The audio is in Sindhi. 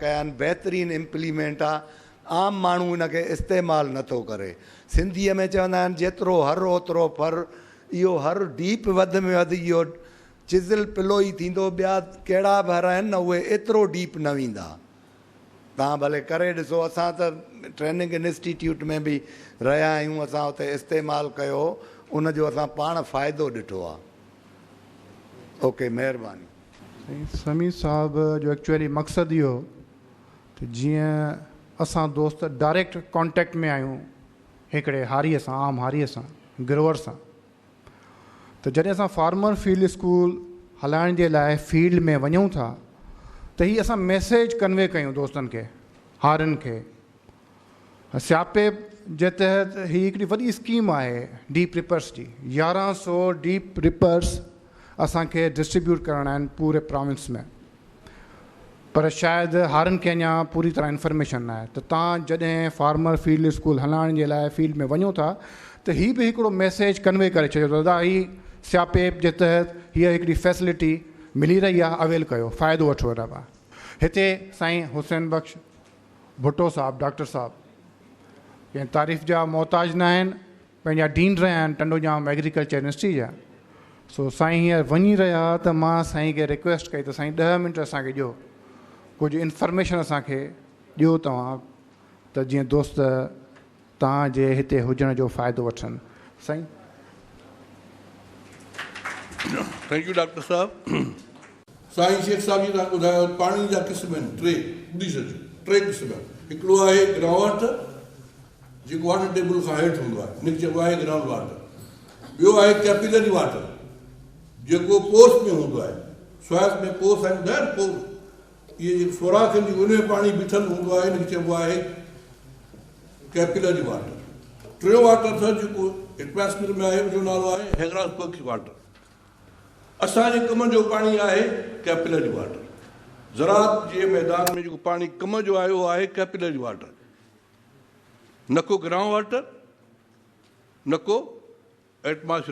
ڪيا آهن بهترين امپليمينٽ آ عام ماڻهو ان کي استعمال نه ٿو ڪري سنڌيء ۾ چوندا آهن جيترو هر اوترو ڦر اهو هر ڊيپ وڌ ۾ وڌ اهو چزل پلو ئي ٿيندو ٻيا ڪهڙا به هر آهن نه اهي ايترو ڊيپ نه ويندا توهان ڀلي ڪري ڏسو اسان ته ٽريننگ انسٽيٽيوٽ ۾ به رهيا آهيون اسان اتي استعمال ڪيو ان جو اسان پاڻ فائدو ڏٺو آ اوڪي مهرباني. سائين سميع صاحب جو ايڪچوئلي مقصد اهو هو ته جيئن اسان دوست ڊائريڪٽ ڪانٽيڪٽ ۾ آهيون هڪڙي هاريء سان عام هاريء سان گروئر سان ته جڏهن اسان فارمر فيلڊ اسڪول هلائڻ جي لاء فيلڊ ۾ وڃون ٿا ته هي اسان ميسيج ڪنوي ڪيون دوستن کي هارين کي سياپي جي تحت هي هڪڙي وڏي اسڪيم آهي ڊيپ رپرس جي 1100 ڊيپ رپرس اسان کي ڊسٽريبيوٽ ڪرڻا آهن پوري پراونس ۾ پر شايد هارين کي اڃا پوري طرح انفارميشن نه آهي ته تان جڏهن فارمر فيلڊ اسڪول هلائڻ جي لاء فيلڊ ۾ وڃو ٿا ته هي به هڪڙو ميسيج ڪنوي ڪري ڇڏيو ته دادا هي سياپيپ جي تحت هيء هڪڙي فيسلٽي ملي رهي آهي اويل ڪيو فائدو وٺو ان مان هتي سائين حسين بخش ڀٽو صاحب ڊاڪٽر صاحب ڪنهن تعريف جا محتاج نه آهن پنهنجا ڊين رهيا آهن ٽنڊو ڄام ايگريڪلچر يونيورسٽي جا سو سائين هينئر وڃي رهيا هئا ته مان سائين کي رڪويسٽ ڪئي ته سائين ڏهه منٽ اسان کي ڏيو ڪجهه انفارميشن اسان کي ڏيو توهان ته جيئن دوست توهان جي هتي هجڻ جو فائدو وٺن سائين. Thank you doctor صاحب. سائين شيخ صاحب جي توهان ٻڌايو پاڻي جا قسم آهن ٽي ٻڌي ڇڏجو ٽي قسم آهن هڪڙو آهي گرائونڊ واٽر جيڪو واٽر ٽيبل کان هيٺ هوندو آهي ان کي چئبو آهي گرائونڊ واٽر ٻيو آهي ڪيپيلري واٽر جيڪو پورس ۾ هوندو آهي سوائل ۾ پورس آهن ٻڌايو نه پورس اهي جيڪي سوراخ آهن جيڪو ان ۾ پاڻي بيٺل هوندو آهي ان کي چئبو آهي ڪيپيلري واٽر ٽيون واٽر اٿس جيڪو ايٽماسفيئر ۾ آهي ان جو نالو آهي هيگراسپڪ واٽر اسان جي ڪم جو پاڻي آهي ڪيپلري واٽر. زراعت جي ميدان ۾ جيڪو پاڻي ڪم جو آهي اهو آهي ڪيپلري واٽر. نه ڪو گرائونڊ واٽر نه ڪو ايٽماسفيئر.